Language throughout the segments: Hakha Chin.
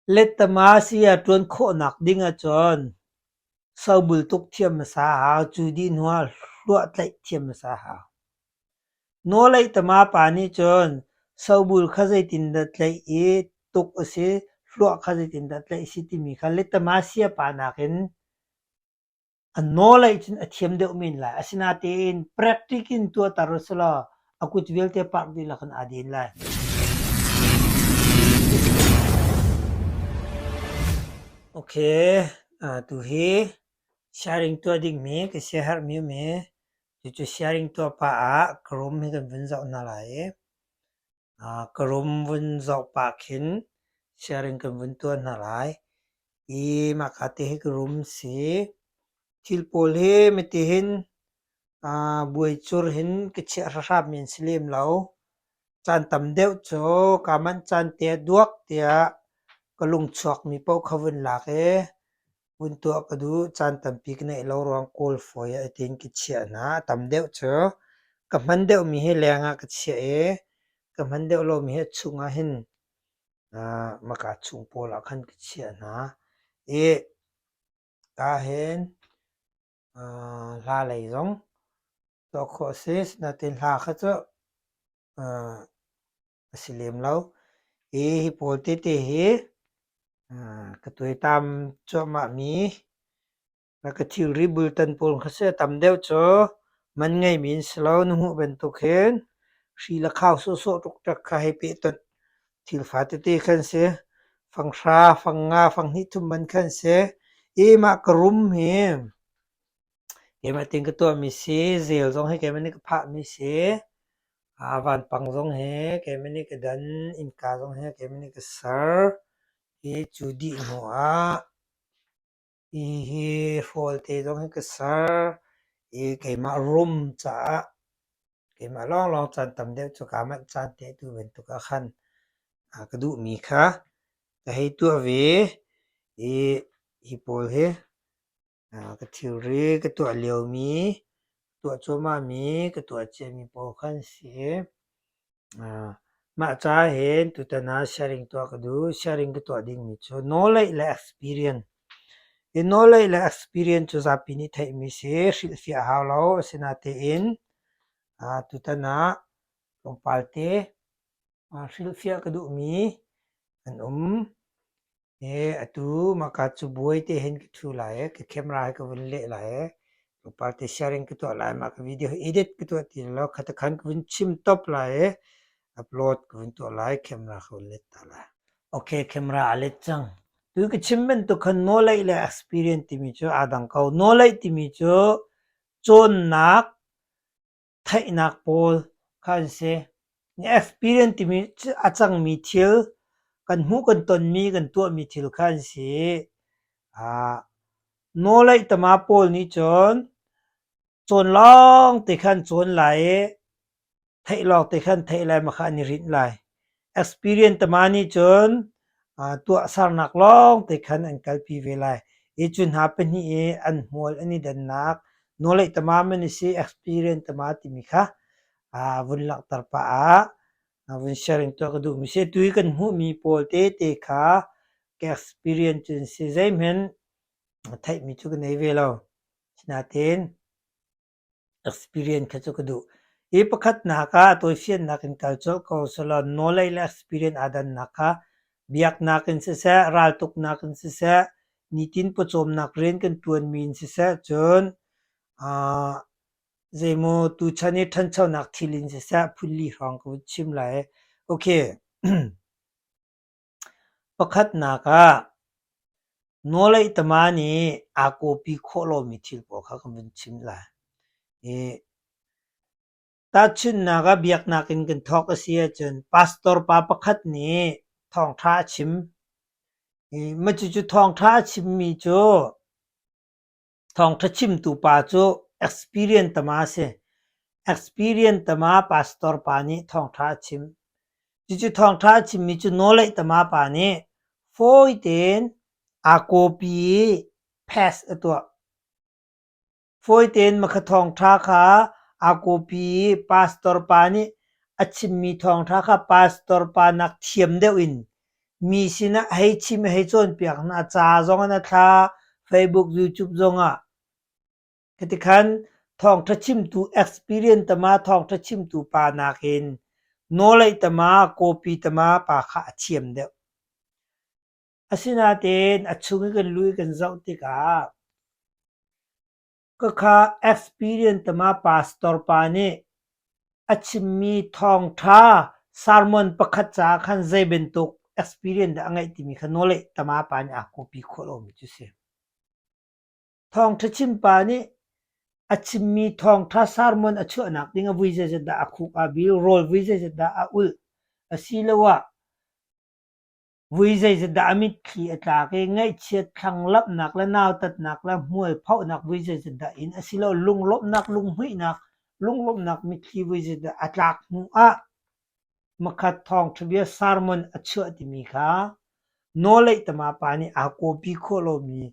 Lettama saya ṭuan khawhnak ding ahcun sobul tuk thiam hmasa a hau. Cu dih hnu ah hluah tlaih thiam hmasa a hau. Nawleih tama pa nih cun sobul kha zeitindah tlaih i tuk a si, hluah kha zeitindah tlaih a si timi kha lettama saya pa nakin A nawlei cun a thiam deuh men lai. Asinain practic in tuahter u selaw a kut vialte parh dihlak in aa din lai. Okay, tu hi sharing tuah dingmi ka siaherhmi um i cucu sharing tuah pah ah ka room hi kan vun zoh hna lai i Ka room vun zoh pah khin sharing kan vun tuah hna lai i mahka te hi ka room si. Thil pawl hi mitihin buaicur hin ka chiah hramhram an si lem lo. Caan tam deuh cu kaa manh caan te ah duak tiah ka lungchuakmi paoh kha vun lak i vun tuah ka duh. Caan tampi ka neih lo ruang kawl fawi ah tiin ka chiah hna. A tam deuh cu ka hman deuhmi hi leng ah ka chiah i ka hman deuh lomi hi a chung ah hin maka chung pawl ah khan ka chiah hna. I ahhin hla lei zong tuah khawh a si. Asinain hla kha cu a si lem lo. Hi hi pawl tete hi ka tuaitam cuahmahmi ka thilri bultan pawl kha si. A tam deuh cu man ngeimi an si lo. Na hmuh bantuk hin hri le khau sawhsawh ṭukṭak kha hei pehtonh thil fa tete khan si. Fanghra, fangnga, fanghnih thum man khan si. I mah ka rum hi keimah tein ka tuahmi si. Zel zong hi keimah nih ka phahmi si. Vanpang zong hi keimah nih ka dan, innka zong hi keimah nih ka ser. Hi cu dih hnu ah hihi hrawl te zong hi ka ser i keimah room caah keimah lawnglawng caan tam deuh cu kaa manh caan te tu bantuk ah khan ka duhmi kha ka hei tuah ve i hi pawl hi Ka thilri ka tuah liomi, tuah cuahmahmi, ka tuah ciami pawl kha an si. Mah ca hin tutan ah sharing tuah ka duh. Sharing ka tuah dingmi cu knowledge le experience. Hi knowledge le experience cu zapi nih theihmi si, hrilhfiah a hau lo. Asinain tutan ah tlawmpal te hrilhfiah ka duhmi an um. Atu mahka cu buai te hin ka ṭhu lai i ka camera he ka vun leh lai i tlawmpal te sharing ka tuah lai. Mah ka video hi edit ka tuah ti lo. Khatakhan ka vun chim top lai i upload ka vun tuah lai. Camera ka vun let ta lai. Okay, camera a let cang. Tu ka chim bantuk khan knowledge le experience timi cu aa dang ko. Knowledge timi cu cawnnak theihnak pawl kha an si. Experience timi cu a cangmi thil, kan hmuh kan tonmi, kan tuahmi thil kha an si. Nawlei tama pawl nih cun cawn lawng te khan cawn lai i theih lawng te khan theih lai ma kha an i rinh lai. Experience tama nih cun tuahsernak lawng te khan an kalpi ve lai. Hi cu hna pahnih i an hmual an i dannak nawlei tamam an i si, experience tama timi kha vun langhter pah ah vun sharing tuah ka duhmi si. Tu i kan hmuhmi pawl tete kha ka experience cu an si. Zeihmanh theihmi cu ka nei ve lo. Sinain Experience kha cu ka duh. Hi pakhatnak ah a tawifiannak in kal colh ko selaw nawlei le experience aa dannak kha biaknak in siseh, raltuknak in siseh, nitin pawcawmnak rian kan ṭuanmi in siseh, cun aa zeimaw tuchan i ṭhanchonak thil in siseh phunli hrawng ka vun chim lai. Okay. Pakhatnak ah nawlei tama nih aa kawpi khawh lomi thil pawl kha kan vun chim lai. I tahchunhnak ah biaknak in kan thawk a si ahcun pastor pa pakhat nih thawngṭha a chim. I mah cucu thawngṭha a chimmi cu Thawngṭha chimtu pa cu experience tama a si. Experience tama pastor pa nih thawngṭha a chim. Cucu thawngṭha a chimmi cu nawlei tama pa nih fawi tein aa copy i pass a tuah. Fawi tein makha thawngṭha kha aa copy i pastor pa nih a chimmi thawngṭha kha pastor pa nak thiam deuh in. Mi sinah hei chim hei cawnpiak hna ca zong in a thla, Facebook, YouTube zongah. Khitikhan thawngṭha chimtu experience tama thawngṭha chimtu pa nakin nawleih tama kawpi tama pa kha a thiam deuh. Asinain a chung i kan lu i kan zoh tikah Khakha experience tama pastor pa nih a chimmi thawngṭha sermon pakhat caah khan zei bantuk experience dah a ngeih timi kha nawleih tama pa nih aa copy khawh lomi cu si. Thawngṭha chimpa nih a chimmi thawngṭha sermon a chuahnak ding ah vui zeizat dah a khuk aa bil, rawl vui zeizat dah a ulh, asiloah Vui zeizat dah a mitthli a tlak i ngaihchiat thlanglamhnak le nautatnak le hmualphohnak vui zeizat dah in asiloah lunglawmhnak lunghmuihnak lunglawmhnak mitthli vui zeizat dah a tlak hnu ah makhat thawngṭhabia sermon a chuah timi kha nawleih tama pa nih aa kawpi khawh lomi,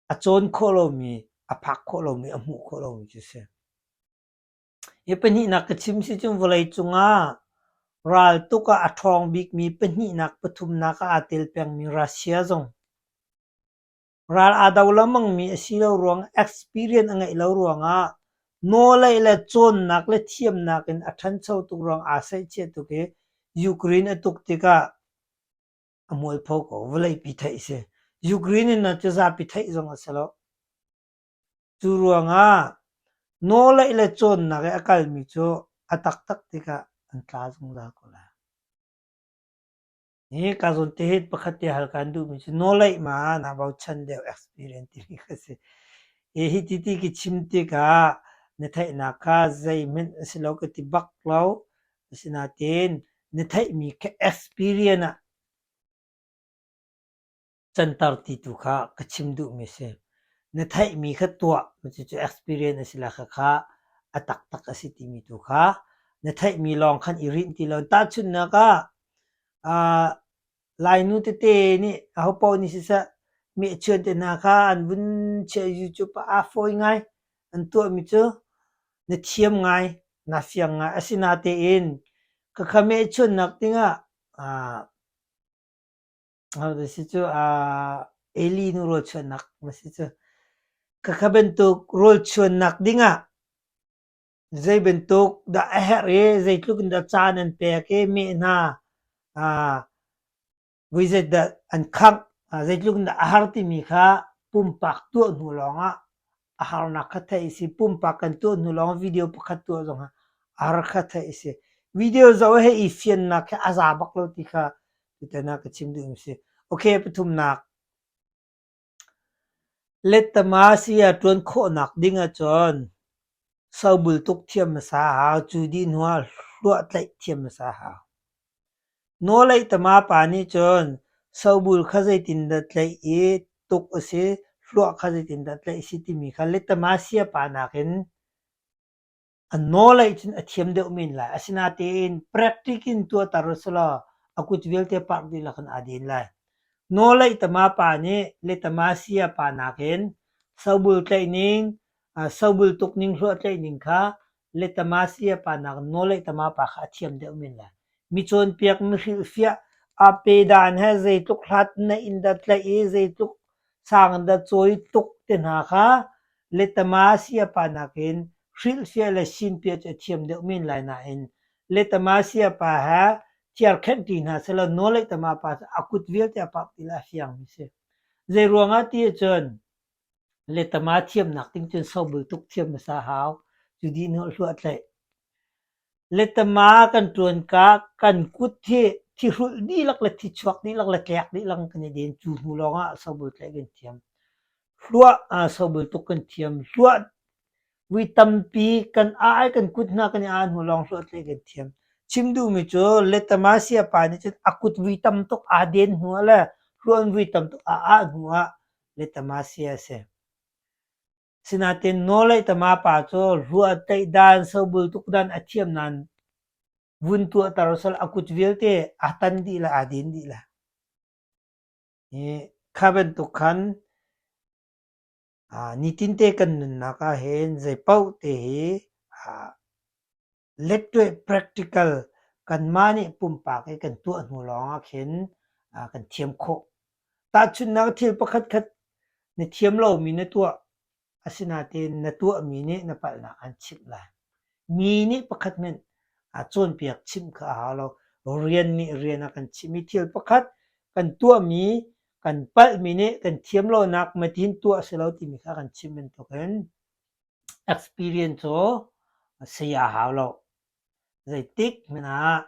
a cawn khawh lomi, a phak khawh lomi, a hmuh khawh lomi cu a si. Hi pahnihnak ka chim si cun vawleicung ah raltuk ah a ṭhawng bikmi pahnihnak pathumnak ah aa tel pengmi Russia zong ral aa do lengmangmi a si lo ruang experience a ngeih lo ruangah nawlei le cawnnak le thiamnak in a ṭhancho tuk ruang aa saihchiah tuk i Ukraine a tuk tikah a mualpho ko. Vawleipi theih a si. Ukraine in cu zapi theih zong a si lo. Cu ruangah nawlei le cawnnak i a kalmi cu a taktak tikah an tla zungzal ko lai. Hi ka zawn te hi pakhat te hal kaan duhmi cu nawleih ma naa bochan deuh experience timi kha si. Hi hi ti ti ki chim tikah na theihnak kha zeihmanh a si lo ka ti bak lo. Asinain na theihmi kha experience ah Canter ti tu kha ka chim duhmi a si. Na theihmi kha tuah, cucu experience a si le khakha a taktak a si timi tu kha na theihmi lawng khan i rinh ti lo. Tahchunhnak ah, uh, Lainu tete nih ahopaoh nih siseh mehchuan te hna kha an vun chiah i YouTube ah aa fawi ngai. An tuahmi cu na thiam ngai, na fiang ngai. Asinatein khakha mehchuannak dingah uh, Si cu Eli nu rawlchuannak na si cu. Khakha bantuk rawlchuannak dingah zei bantuk dah a herh i zeitluk in dah caan an pek i meh hna voi zeidah an khangh, zeitluk in dah a har timi kha pumpak tuah hnu lawngah a harnak kha theih a si. Pumpak kan tuah hnu lawng video pakhat tuah zongah a har kha theih a si. Video zoh he i fiannak hi a za bak lo ti kha tutan ah ka chim duhmi a si. Okay, pathumnak. Lettama saya ṭuan khawhnak ding ahcun sobul tuk thiam hmasa a hau. Cu dih hnu ah hluah tlaih thiam hmasa a hau. Nawleih tama pa nih cun sobul kha zeitindah tlaih i tuk a si, hluah kha zeitindah tlaih a si timi kha lettama saya pa nakin A nawleih cun a thiam deuh men lai. Asinain practic in tuahter u selaw a kut vialte parh dihlak in aa din lai. Nawleih tama pa nih letama saya pa nakin sobul tlaih ning, sobul tuk ning, hluah tlaih ning kha letama saya pa nakin nawleih tama pa kha a thiam deuh men lai. Mi cawnpiak, mi hrilhfiah, a pe dan he zeitluk hlat na in dah tlaih i zeitluk sang in dah cawi tuk te hna kha letama sayapa nakin hrilhfiah le sinpiah cu a thiam deuh men lai nain letama sayapa he thiarkhenh ṭi hna sehlaw nawlehtama pa cu a kut vialte a pak ti le a fiangmi si. Zei ruangah ti ahcun letama thiamnak ding cun sobul tuk thiam hmasa hau. Cu dih hnu hluah tlaih. Letama kan ṭuan ka kan kut hi thihrulh dihlak le thichuak dihlak le tlek dihlak in kan i den. Cu hnu lawngah sobul tlaih kan thiam. Hluah sobul tuk kan thiam. Hluah vui tampi kan ai kan kut hna kan i aa hnu lawng hluah tlaih kan thiam. Chim duhmi cu letama siapa nih cun a kut vui tam tuk aa den hnu ah le hluah in vui tam tuk aa ah hnu ah letama sia a si. Sinain nawleih tama pa cu hluah tlaih dan, sobul tuk dan a thiam nain vun tuahter sal a kut vialte aa tan dih le aa din dih le. Hi kha bantuk khan nitinte kan nunnak ah hin zei paoh te hi lettueh practical kanmah nih pumpak i kan tuah hnu lawngah khin. kan thiam khawh. Tahchunhnak thil pakhatkhat na thiam lomi na tuah asinain na tuahmi nih na palhnak an chimh lai. Mi nih pakhat hmanh cawnpiak chimh kha a hau lo. Rian nih rian a kan chimh i thil pakhat kan tuahmi kan palhmi nih kan thiam lonak matin tuah a si lo timi kha kan chimh bantukin experience cu saya a hau lo. Zeitik hmanh ah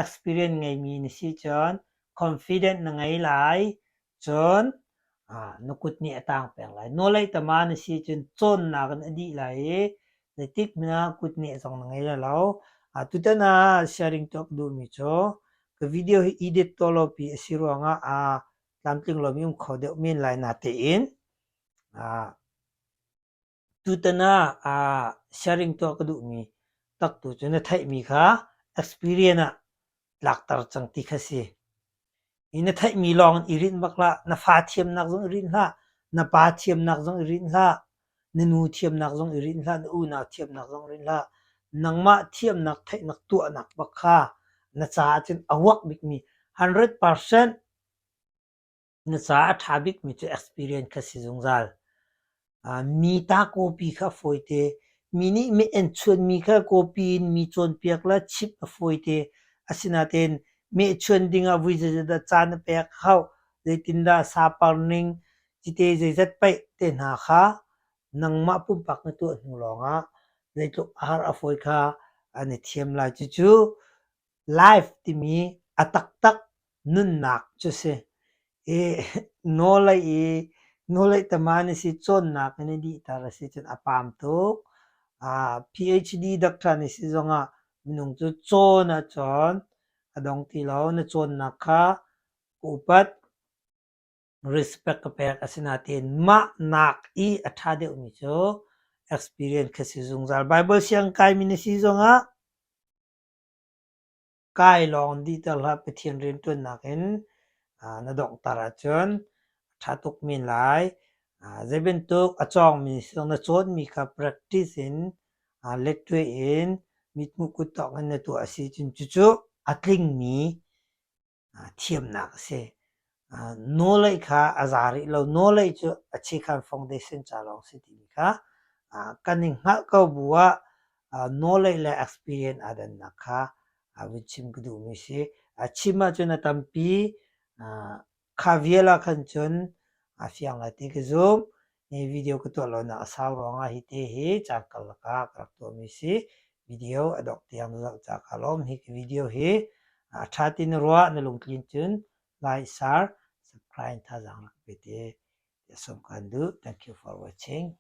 experience ngeimi na si cun confident na ngei lai, cun na kut nih a tang peng lai. Nawlei tama na si cun cawnnak in a dih lai i zeitik hmanh ah kut neh zong na ngei lai lo. Tutan ah sharing tuah ka duhmi cu ka video hi edit tuah lo pi a si ruangah aa tlamtling lomi um kho deuh men lai natein Tutan ah sharing tuah ka duhmi taktu cu na theihmi kha experience ah tlakter cang ti kha si. Hi na theihmi lawng in i rinh bak hlah. Na fa thiamnak zong i rinh hlah. Na pa thiamnak zong i rinh hlah. Na nu thiamnak zong i rinh hlah. Na unau thiamnak zong i rinh hlah. Nangmah thiamnak theihnak tuahnak bak kha na caah cun a uak bikmi 100% Na caah a ṭha bikmi cu experience kha si zungzal. Mi ta kawpi kha a fawite. Mi nih mi enchuanmi kha kawpi in mi cawnpiak le chimh a fawite. Asinain mehchuan dingah vui zeizat dah caan a pek hau, zeitindah sapar ning, cite zeizat paih te hna kha nangmah pumpak na tuah hnu lawngah zeitluk a har a fawi kha an i thiam lai. Cucu Life timi a taktak nunnak cu si. I nawlei i nawlei tama na si cawnnak in i dihter a si cun a paam tuk. PhD doctor na si zongah minung cu cawn ahcun a dong ti lo. Na cawnnak kha ka upat, respect ka pek. Asinain mah nak i a ṭha deuhmi cu experience kha si zungzal. Bible siang kaimi na si zongah Kai lawng dihter hlah Pathian rianṭuannak in na donghter ahcun a ṭha tuk men lai. Zei bantuk a cawngmi zong na cawnmi kha practice in lettuai in mithmuh kuttawk in na tuah a si cun cucu a tlingmi thiamnak a si. Nawlei kha a za rih lo. Nawlei cu a chiakhan foundation ca lawng si timi kha kan i hngalh ko bu ah nawlei le experience aa dannak kha vun chim ka duhmi si. Chim ahcun a tampi. Kha vial ah khan cun a fiang lai ti ka zumh. Hi video ka tuah lonak a sau ruangah hi te hi caan karlak ah ka rak tuahmi si. Video a dongh tiang na zoh caah kaa lawm. Hi video hi a ṭha ti na ruah, na lungtlin cun like, share, subscribe in thazaang rak pe te. Tiah sawm kaan duh. Thank you for watching.